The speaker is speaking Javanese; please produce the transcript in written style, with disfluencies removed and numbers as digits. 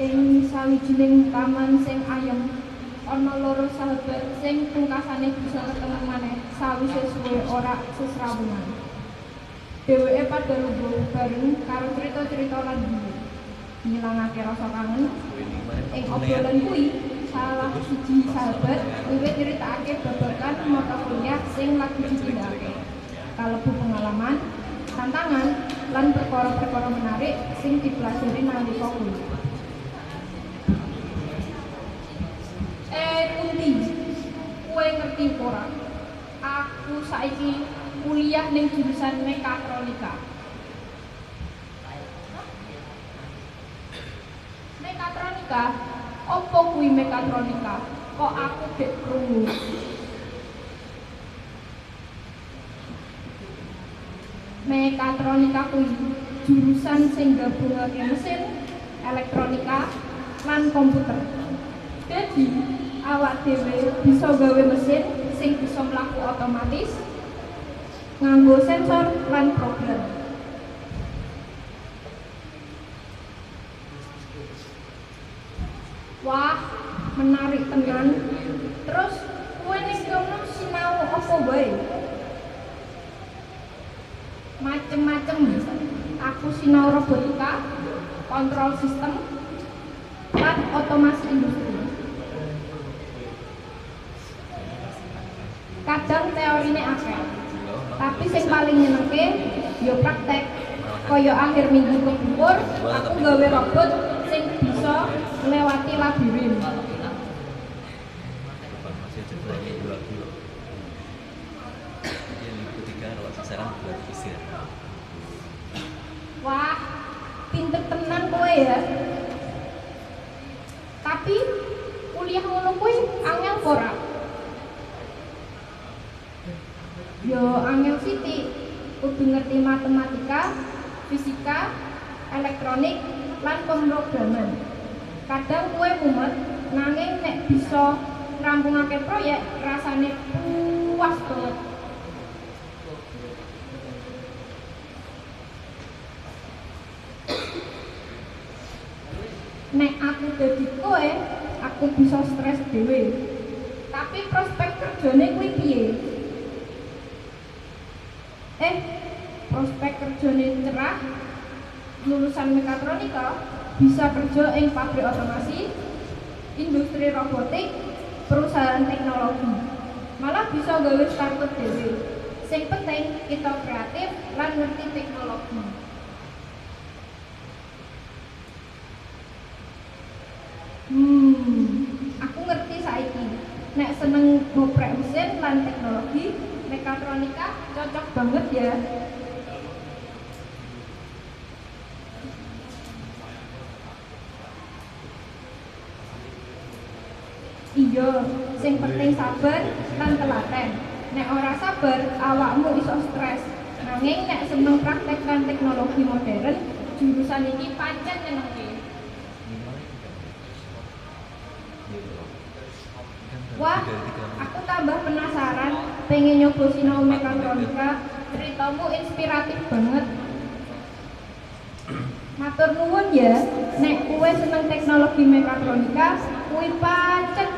Ing sawijining taman sing ayem, ana loro sahabat sing pungkasane bisa ketemu maneh sawise suwe ora sesrawungan. Dheweke padha lungguh bareng karo crita-crita lan guyu, ngilangake rasa kangen. Ing obrolan kuwi, salah siji sahabat wiwit nyritakake babagan mata kuliah sing lagi ditindakake. Kalebu pengalaman, tantangan, lan perkara-perkara menarik sing dipelajari nalika kuliah. Kunti, kowe ngerti ora? Aku saiki kuliah ning jurusan mekatronika. Mekatronika? Opo kuwi mekatronika? Kok aku gek krungu? Mekatronika kuwi jurusan sing gabungake mesin, elektronika, lan komputer. Dadi, awak dhewe bisa gawe mesin sing bisa mlaku otomatis nganggo sensor lan program. Wah, menarik tenan. Terus kowe ning kono sinau apa wae? Macem-macem. Aku sinau robotika, kontrol sistem, lan otomasi industri. Kadang teorine akeh, tapi sing paling nyenengke ya praktek. Kaya akhir minggu kepungkur, aku gawe robot sing bisa nglewati labirin. Wah, pinter tenan kowe ya. Tapi kuliah ngono kuwi angel apa ora? Yo angel sithik, kudu ngerti matematika, fisika, elektronik, lan pemrograman. Kadang kowe mumet, nanging nek bisa ngrampungake proyek rasane puas banget. Nek aku dadi kowe, aku bisa stres dhewe. Tapi prospek kerjane kuwi piye? Prospek kerjane cerah, lulusan mekatronika bisa kerja ing pabrik otomasi, industri robotik, perusahaan teknologi. Malah bisa gawe startup dhewe. Sing penting kita kreatif lan ngerti teknologi. Aku ngerti saiki. Nek seneng ngoprek mesin lan teknologi, mekatronika cocok banget ya. Iya, sing penting sabar lan telaten. Nek ora sabar, awakmu iso stres. Nanging nek seneng praktek lan teknologi modern, jurusan iki pancen nyenengke. Wah, aku tambah penasaran, pengen nyoba sinau mekatronika. Ceritamu inspiratif banget. Matur nuwun ya, nek kowe seneng teknologi mekatronika, kuwi pancen